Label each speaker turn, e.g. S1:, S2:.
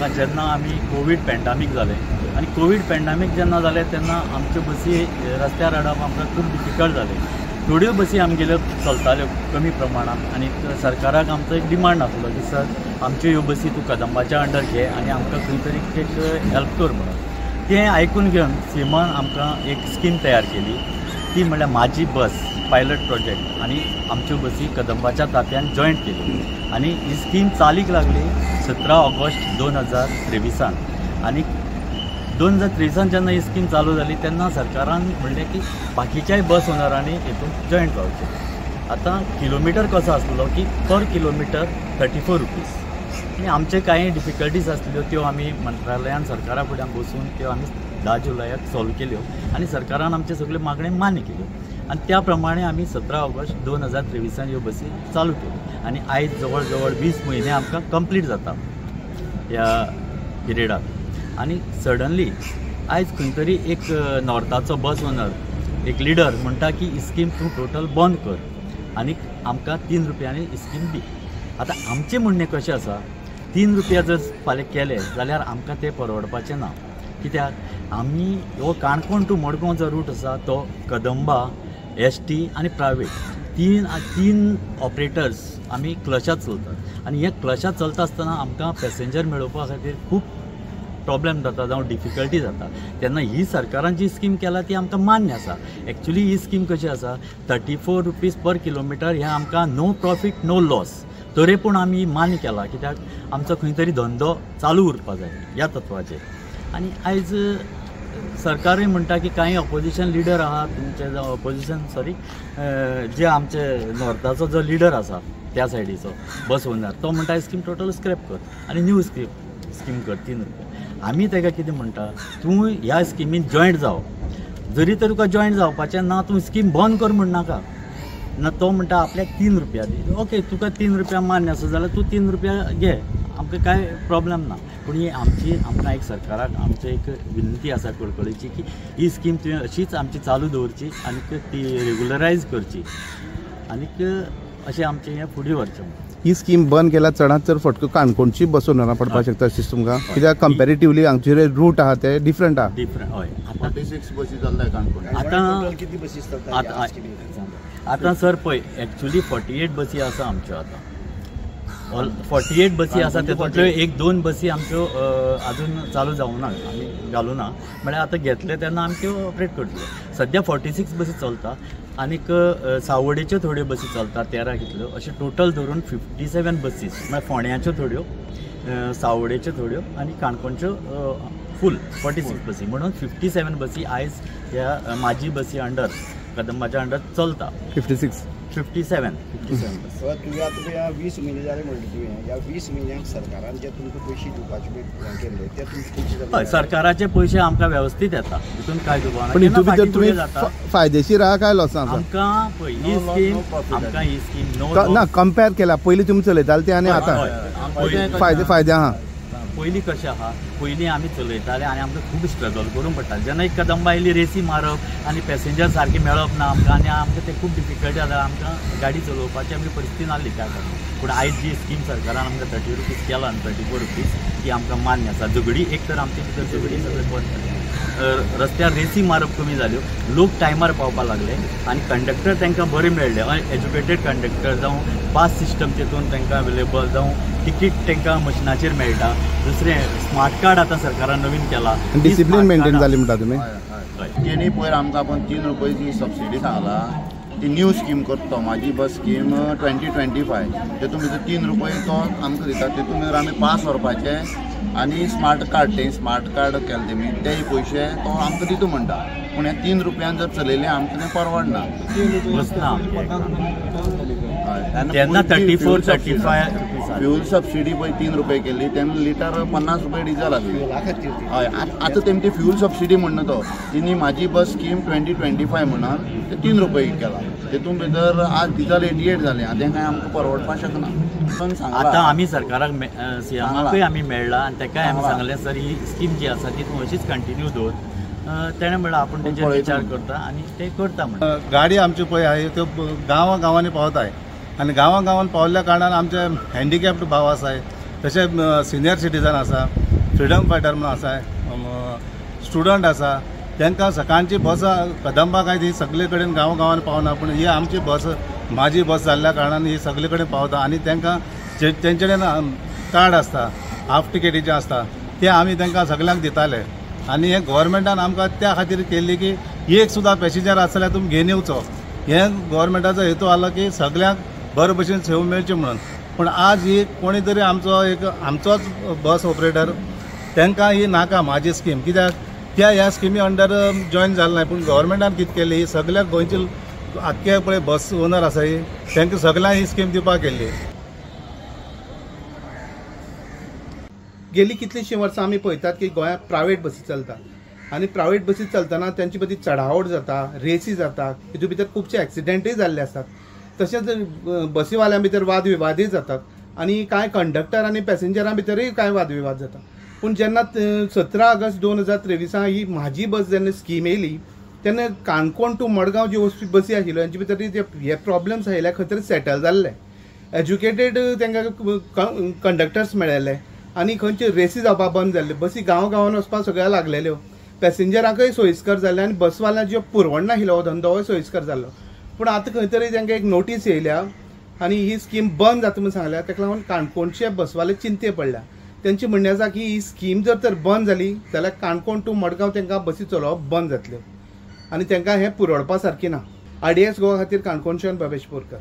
S1: आमकां जेन्ना आमी कोवीड पॅन्डामीक जालें आनी कोवीड पॅन्डामीक जेन्ना जालें तेन्ना आमच्यो बसी रस्त्यार हाडप आमकां खूब डिफिकल्ट जालें. थोड्यो बसी आमगेल्यो चलताल्यो कमी प्रमाणांत आनी सरकाराक आमचो एक डिमांड आसलो की सर आमच्यो ह्यो बसी तूं कदंबाच्या अंडर घे आनी आमकां खंय तरी एक हेल्प कर म्हणून. तें आयकून घेवन सीमान आमकां एक स्कीम तयार केली ती म्हणल्यार माझी बस पायलट प्रोजेक्ट आनी आमच्यो बसी कदंबाच्या तात्यान जॉयंट केल्यो आनी ही स्कीम चालीक लागली 17 ऑगस्ट 2023 आनी 2023 जेन्ना ही स्कीम चालू जाली तेन्ना सरकारान म्हणलें की बाकीच्याय बस ओनरांनी हितून जॉयंट जावचें. आतां किलोमिटर कसो आसलो की पर किलोमिटर 34 रुपीज आनी आमचे कांय डिफिकल्टीज आसल्यो त्यो आमी मंत्रालयान सरकारा फुड्यान बसून त्यो आमी 10 जुलयाक सॉल्व केल्यो आनी सरकारान आमचे सगळ्यो मागण्यो मान्य केल्यो आनी त्या प्रमाणे आमी 17 ऑगस्ट 2023 ह्यो बसी चालू केल्यो आनी आयज जवळ जवळ 20 म्हयने आमकां कंप्लीट जाता ह्या पिरियडाक. आनी सडनली आयज खंय तरी एक नॉर्थाचो बस ओनर एक लिडर म्हणटा की स्कीम तूं टोटल बंद कर आनी आमकां 3 रुपयांनी स्कीम दी. आतां आमचें म्हणणें कशें आसा, 3 रुपया जर फाल्यां केले जाल्यार आमकां तें परवडपाचें ना. कित्याक आमी हो काणकोण टू मडगांव जो रूट आसा तो कदंबा, एस टी आनी प्रायवेट तीन ऑपरेटर्स आमी क्लशात चलतात आनी हे क्लशात चलता आसतना आमकां पॅसेंजर मेळोवपा खातीर खूब प्रॉब्लेम जाता जावं डिफिकल्टी जाता. तेन्ना ही सरकारान जी स्कीम केला ती आमकां मान्य आसा. एक्चुली ही स्कीम कशी आसा, 34 रुपीज पर किलोमिटर हें आमकां नो प्रॉफीट नो लॉस तरी पूण आमी मान्य केला कित्याक आमचो खंय तरी धंदो चालू उरपा जाय ह्या तत्वाचेर. आनी आयज सरकारूय म्हणटा की कांय ऑपोजिशन लिडर आहा तुमचे ऑपोजिशन सॉरी जे आमचे नॉर्थाचो जो लिडर आसा त्या सायडीचो बस ओनर तो म्हणटा स्कीम टोटल स्क्रॅप कर आनी न्यू स्कीम कर 3 रुपया. आमी ताका कितें म्हणटा, तूं ह्या स्किमीन जॉयंट जाव, जरी तर तुका जॉयंट जावपाचें ना तूं स्कीम बंद कर म्हणनाका ना. तो म्हणटा आपल्याक 3 रुपया दी, ओके तुका 3 रुपया मान्य आसा जाल्यार तूं 3 रुपया घे, आमकां कांय प्रॉब्लेम ना. पूण ही आमची आमकां एक सरकाराक आमची एक विनंती आसा कळकळीची की ही स्कीम तुवें अशीच आमची चालू दवरची आनी ती रेगुलरायज करची आनीक अशें आमचें हें फुडें व्हरचें.
S2: ही स्कीम बंद केल्यार चडांत चड फटको काणकोणची बस ओनरां पडपाक शकता अशें तुमकां, कित्याक कंपेरेटिवली हांगचे जे रूट आहा ते डिफरंट आहा.
S1: डिफरंट हय.
S3: 46 बसी चलता काणकोण.
S1: आतां
S4: कितली बसी चलता
S1: आतां सर पळय एक्चुली 48 बसी आसा आमच्यो आतां 48 बसी आसा तातूंतल्यो 1-2 बसी आमच्यो आजून चालू जावना, आमी घालूना, म्हळ्यार आतां घेतले तेन्ना आमी त्यो ऑपरेट करतले. सद्या 46 बसी चलता आनीक सावडेच्यो थोड्यो बसी चलता 13 कितल्यो, अशें टोटल धरून 57 बसीस म्हळ्यार फोंड्याच्यो थोड्यो, सावडेच्यो थोड्यो आनी काणकोणच्यो फूल 46 बसी, म्हणून 57 बसी आयज ह्या माझी बसी अंडर कदंबाच्या अंडर चलता.
S2: 56
S1: 57 बस.
S4: तुवें आतां 20 म्हयने जाले म्हणलें तुवें, ह्या 20 म्हयन्यांक सरकारान जे तुमकां पयशे दिवपाचे केल्ले ते तुमचे पयशे
S1: हय सरकाराचे पयशे आमकां वेवस्थीत येता, हितून कांय दुबाव ना.
S2: पण हितून भितर तुमी फायदेशीर आहा काय लॉसान आसा?
S1: आमकां पळय ही स्कीम आमकां ही स्कीम
S2: ना कंपेर केला पयलीं तुमी चलयताले ते आनी आतां फायदे फायदे आहा.
S1: पयलीं कशें आहा, पयलीं आमी चलयताले आनी आमकां खूब स्ट्रगल करूंक पडटालें. जेन्ना एक कदंबा आयली रेसी मारप आनी पॅसेंजर सारके मेळप ना आमकां आनी आमकां तें खूब डिफिकल्टी जाता, आमकां गाडी चलोवपाची आमची परिस्थिती नासली त्या कारणान. पूण आयज जी स्कीम सरकारान आमकां 30 रुपीज केला आनी 34 रुपीज ती आमकां मान्य आसा. झगडी एक तर आमचे भितर झगडी सगळें बंद जालें, रस्त्यार रेसी मारप कमी जाल्यो, लोक टायमार पावपाक लागले आनी कंडक्टर तांकां बरे मेळ्ळे, एज्युकेटेड कंडक्टर जावं पास सिस्टम तितून तांकां अवेलेबल जावं तिकीट तांकां मशिनाचेर मेळटा. दुसरें स्मार्ट कार्ड आतां सरकारान नवीन केला,
S2: डिसिप्लीन मेंटेन जाली म्हणटा तुमी.
S3: तेणी पयर आमकां आपूण 3 रुपयाची सबसिडी सांगला, ती न्यू स्कीम करता माझी बस स्कीम 2025, तेतून भितर 3 रुपये तो आमकां दिता, तेतून भितर आमी पास व्हरपाचे आनी स्मार्ट कार्ड, ते स्मार्ट कार्ड केले तेमी तेय पयशे तो आमकां दिता म्हणटा. पूण हे 3 रुपयान जर चलयलें आमकां तें परवडना.
S1: तेन्ना 34 35
S3: फ्युल सबसिडी पळय 3 रुपये केल्ली, तेन्ना लिटर 50 रुपये डिजल आसली. हय आतां तेमी ती फ्युल सबसिडी म्हणना तो तिणी माझी बस स्कीम 2025 म्हणून ते 3 रुपये केला, तेतून भितर आज डिजल 88 जालें, आतां तें कांय आमकां परवडपाक शकना.
S1: आतां आमी सरकाराक सीएमाकूय आमी मेळ्ळा आनी ताकाय आमी सांगलें सर ही स्कीम जी आसा ती तूं अशीच कंटिन्यू दवर, तेणें म्हणल्यार आपूण तेजेर विचार करता आनी ते करता. म्हणटा
S5: गाडी आमची पळय आहा त्यो गांवां गांवांनी पावताय आनी गांवां गांवान पावल्ल्या कारणान आमचे हँडिकॅप्ड भाव आसाय, तशें सिनियर सिटीजन आसा, फ्रिडम फायटर म्हणून आसा, स्टुडंट आसा, तांकां सकाळची बस कदंबा काय ती सगळे कडेन गांव गांवान पावना, पूण ही आमची बस म्हाजी बस जाल्ल्या कारणान ही सगळे कडेन पावता. आनी तांकां तेंचे कडेन कार्ड आसता, हाफ टिकेटीचें आसता, ते आमी तांकां सगळ्यांक दिताले. आनी हें गव्हर्मेंटान आमकां त्या खातीर केल्ली की एक सुद्दां पॅसेंजर आसल्यार जाल्यार तुमी घेवन येवचो, हें गव्हर्मेंटाचो हेतू आसलो की सगळ्यांक बरे भशेन सेवा मेळची म्हणून. पूण आज ही कोणी तरी आमचो एक आमचोच बस ऑपरेटर तांकां ही नाका म्हाजी स्कीम, कित्याक त्या ह्या स्किमी अंडर जॉयन जालें ना. पूण गव्हर्मेंटान कितें केली, ही सगळ्या गोंयची आख्खे पळय बस ओनर आसा ही तांकां सगळ्यांक ही स्कीम दिवपाक केल्ली.
S2: गेली कितलीशीं वर्सां आमी पळयतात की गोंयांत प्रायवेट बसी चलतात आनी प्रायवेट बसी चलतना तांचे मदीं चढाओढ जाता, रेसी जाता, हितून भितर खुबशे एक्सिडेंटूय जाल्ले आसात. तशेंच बसीवाल्यां भितर वादविवादूय जातात आनी कांय कंडक्टर आनी पॅसेंजरां भितरूय कांय वादविवाद जाता. पूण जेन्ना 17 ऑगस्ट 2023 ही म्हाजी बस जेन्ना स्कीम येयली तेन्ना काणकोण टू मडगांव ज्यो वचपी बसी आशिल्ल्यो हेंचे भितर हे प्रॉब्लम्स आयिल्ले खंय तरी सेटल जाल्ले, एज्युकेटेड तांकां कंडक्टर्स मेळ्ळेले आनी खंयचे रेसी जावपाक बंद जाल्ले, बसी गांव गांवान वचपाक सगळ्या लागलेल्यो, पॅसेंजरांकय सोयीस्कर जाल्ले आनी बसवाल्यांक ज्यो पुरवण नाशिल्लो हो धंदो होय सोयीस्कर जाल्लो. पूण आतां खंय तरी तांकां एक नोटीस येयल्या आनी ही स्कीम बंद जाता म्हूण सांगल्या. ताका लागून काणकोणचे बसवाले चिंते पडल्या. तेंचें म्हणणें आसा की ही स्कीम जर तर बंद जाली जाल्यार काणकोण टू मडगांव तांकां बसी चलोवप बंद जातल्यो आनी तांकां हें पुरवडपा सारकें ना. RDS Goa खातीर काणकोणच्यान भवेश बोरकर.